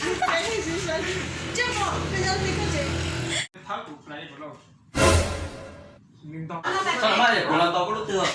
Txhob mas, kuv los tau koj lub twg.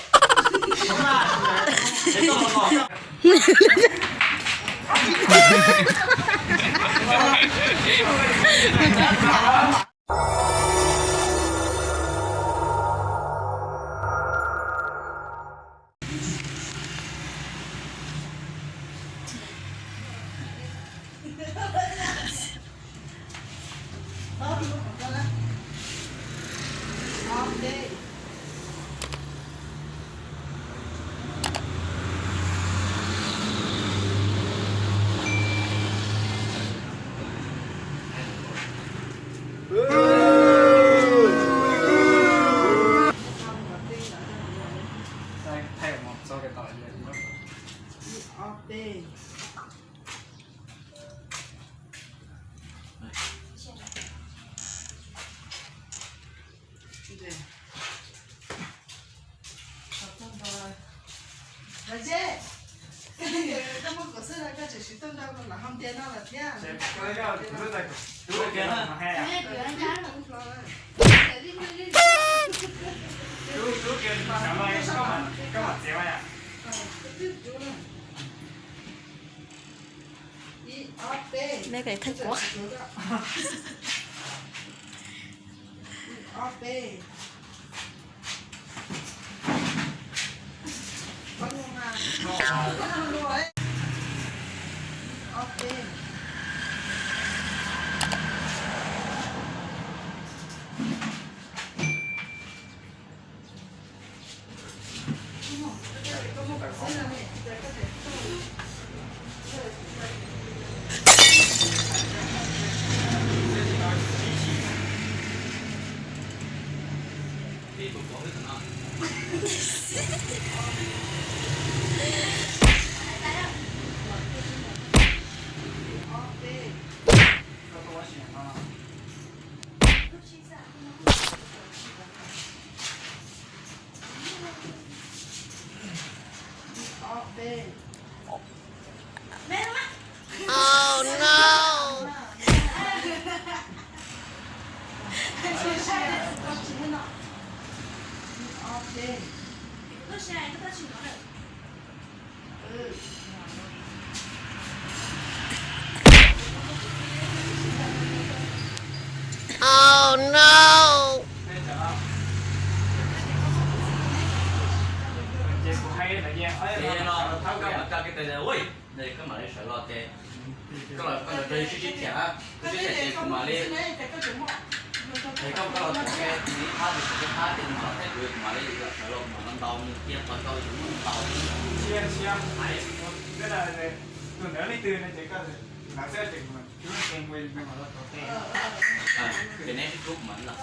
Neb koj thib kuv. Ces kuv hais lawv tias, koj mam li sawv los ces koj los, koj los rau sib sib tham, sib sib tham ces kuv mam li, es koj, koj los txog ces kuv ib phab, kuv ib phab ces kuv mam los thaij kuv, kuv mam li los sawv los, kuv mam los ntaus nws cia qhov ntau kuv mam ntaus. Tus ntawd leej twg no ces koj, ces neb sib hlub kuv mam los.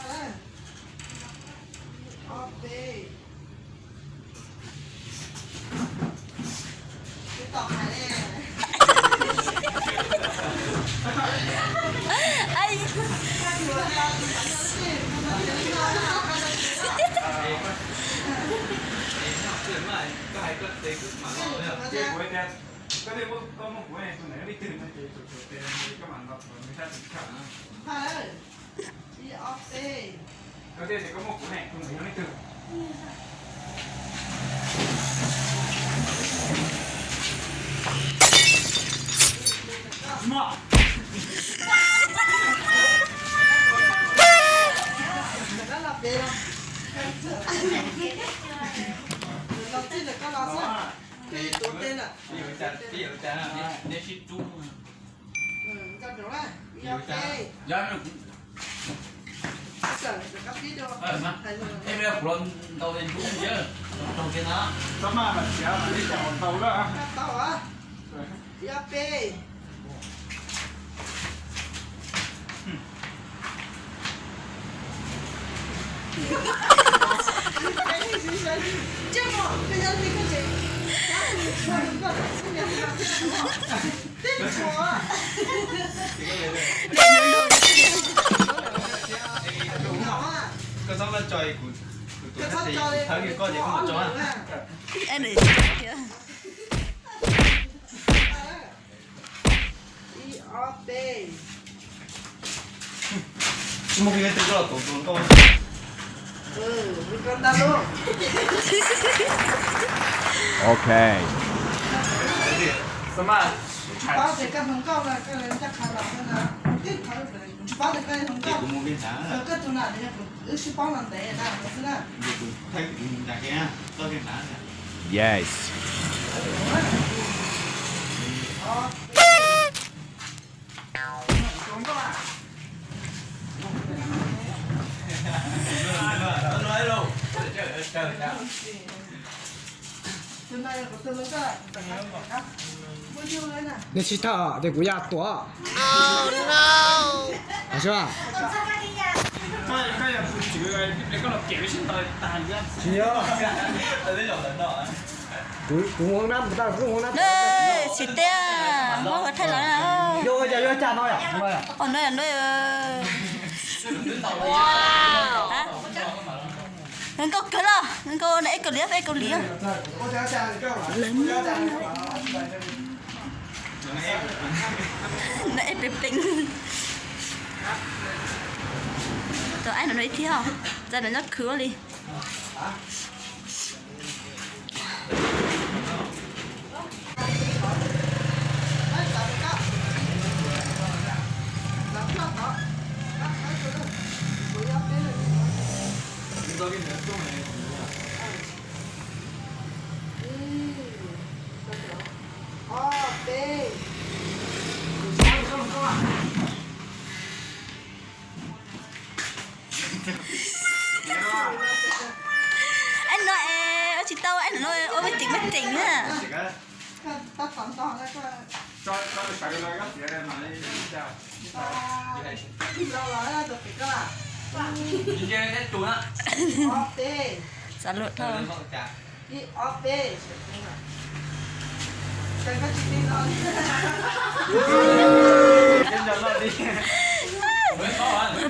Koj thiaj muab, koj muab kuv tus ntawd leej twg no ces tus tus tes koj mam ntaus nws sab tim khawm. Ib ob peb. Koj thiaj tias koj muab kuv ne, tus ntawd yog leej twg? Neb sib rub. Kuv los ntaus li ntub ntawd, raug kiag na. Txhob maj mas txiav mas ib tsam ua ntau lawm. Koj txhob maj tso, kuv tus thawj ces koj tso. Ob peb. Tsis muaj kev tes koj los tus tus nkauj. Tus nkauj ntag lauj. Ok. Tsis paub tias koj hluas nkauj los koj ncaj qha los xwb na. Tsis paub tias koj hluas nkauj. Koj tus na, wb sib paub los ntev na xwb na. Yes. Nws tsis tawm ces kuv ya tuav. Xwb. Tsis yog. Kuv, kuv ua nab mus tau, kuv ua nab. Tsis tiag, muab ua thaij los na. Yog, yog, yog cas no yom? Ua no yom, no. Nkauj kawg los, nkauj na eb kaus liam, eb kaus liam. Na eb pem pem. Tus aib no no ib thiab, txawm no nyob khwv li. Aib no es ua tsis tau, aib no ua me ceem me ceem na. Xav luaj dhau.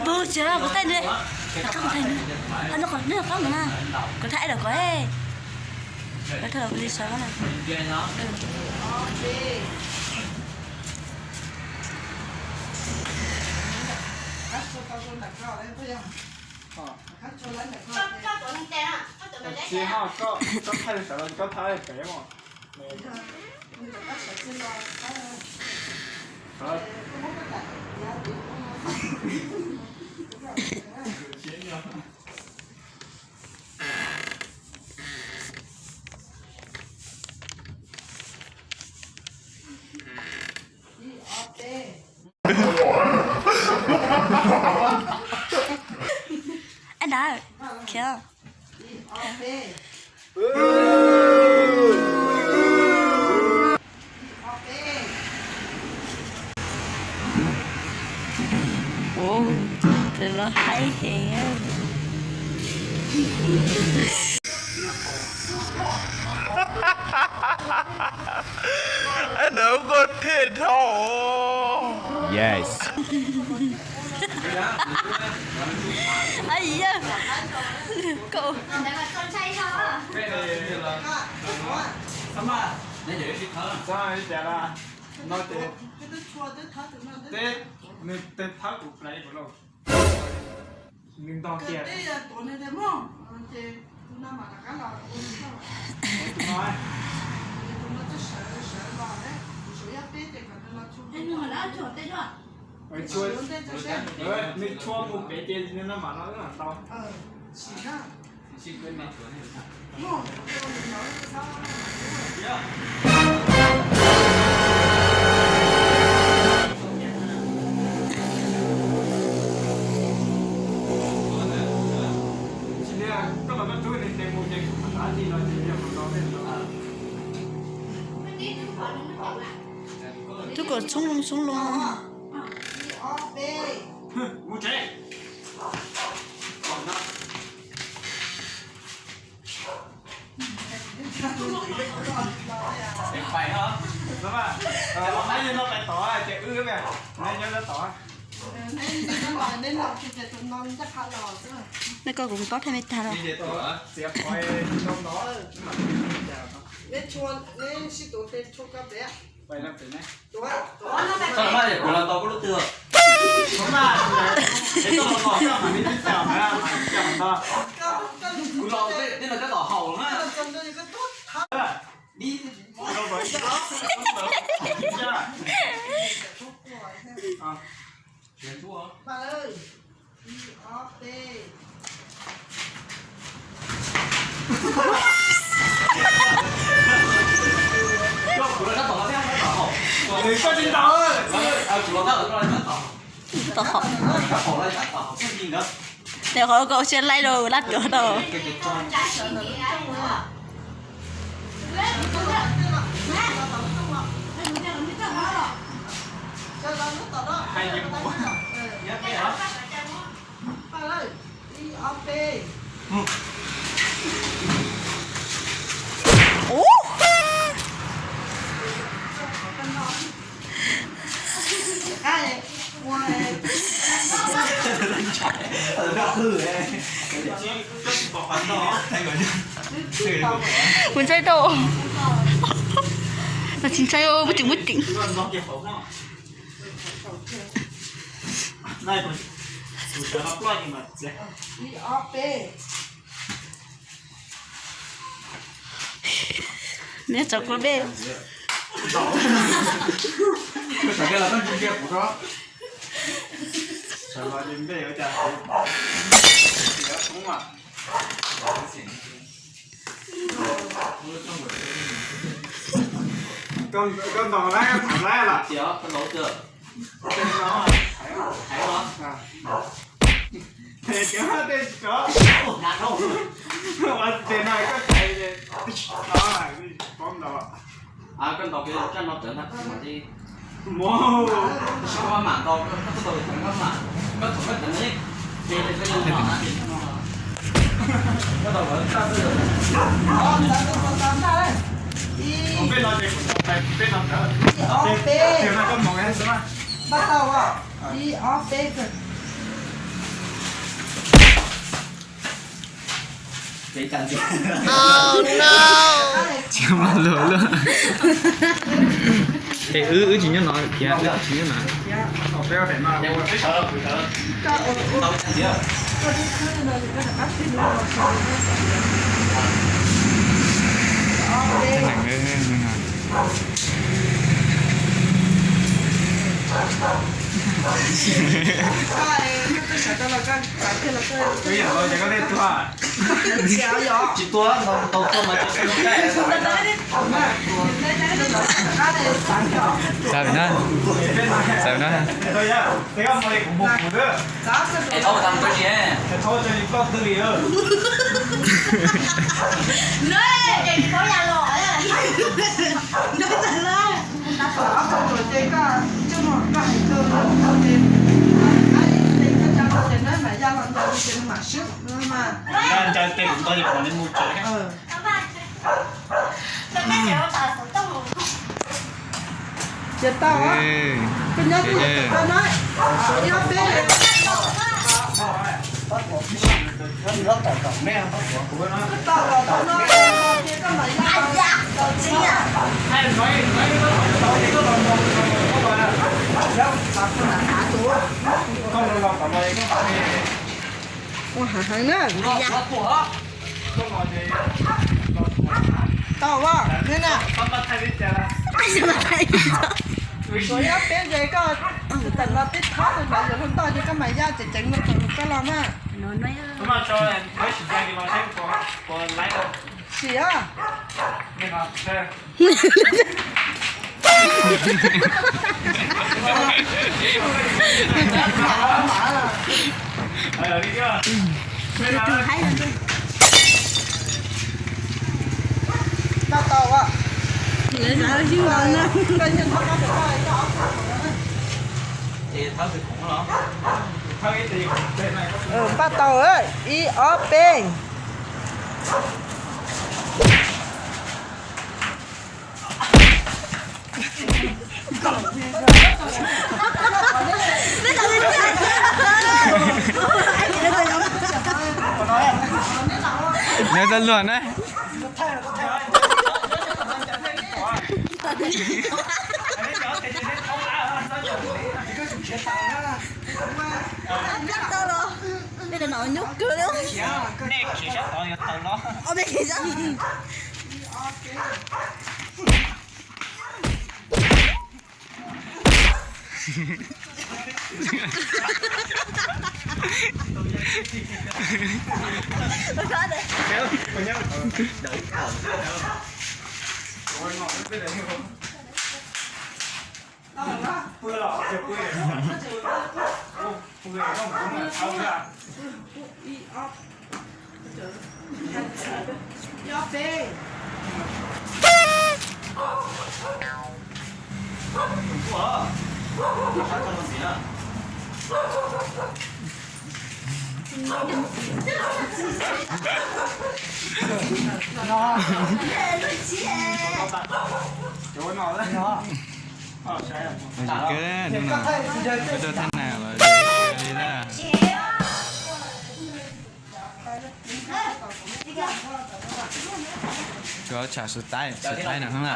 Pog tsis kuv thaij nws, qab kuv thaij nws, qab no qhov nws qab no na, kuv thaij aib lawm ko. Kuv thaij li sawv na. Tsis ho, koj thaij sawv los koj thaij pem mas. Ab, khiav. Ua, tus no haib heev. Aib no kuj thej dhau. Yes. Ai yawg, koj. Nws twb thawb kuv play kuv lauj. Nws ntog tiag. Nws tshua mus pem ces nws no mam no wb mam tau. Tub kom txhoob loo txhoob loo. Nej ko kuv paub thaij me tag los. Neb sib tw tes tshuaj koj pem. Sab los mas kuv los tau koj lub twg? Kuv los tij los koj tom haum na. Tom haum. Nws qhov koj ua siab laib rau lab tuav tau. Kuv ntshai tau. Mas tsis ntshai, muaj ceem muaj ceem. Neb tso kua dej. Koj ntaus lawm, tham lawm los? Ua tes no koj thaiv, paub ntaus. Koj ntaus kiag raj no rawv ntag, mus. Koj mam ntaus, koj txhob ntaus li, koj mam, koj thaum koj teev ne, ces koj yuav ntaus na, ces koj ntaus, koj ntaus koj txaj. Peb no ces kuv ntaus peb no rawv. Ces no koj mus, pab tau, ib ob peb. Tsis muaj lus luaj. Es wb, wb tsis nyob no thiab, wb tsis nyob no. Tsis tuag, tau tuag mas tsis tuag. Xav na, xav na. Es thaub tag tso si. Ces tau, koj nyob twj ywm tau na, ib ob peb. Koj tau los tau no, ces koj mam ya. Ua heev heev na. Tau as, neb na. Kuv ib ob peb ces koj tawm los teb thab tus ntawd yuav luag ntoj ces koj mam ya tseem ceev no thaum koj los na. Sim os. Pab tau as. Pab tau, ib ob peb. Neb txhob luag na. Tau los, nej no nyuaj kawg li. Nej khiav sab tod yuav tau los. Ob peb khiav sab. Ua tsis kawg, hnub no tuaj thab nas los li na. Tsuas tsham sawv taib, sawv taib no xwb na.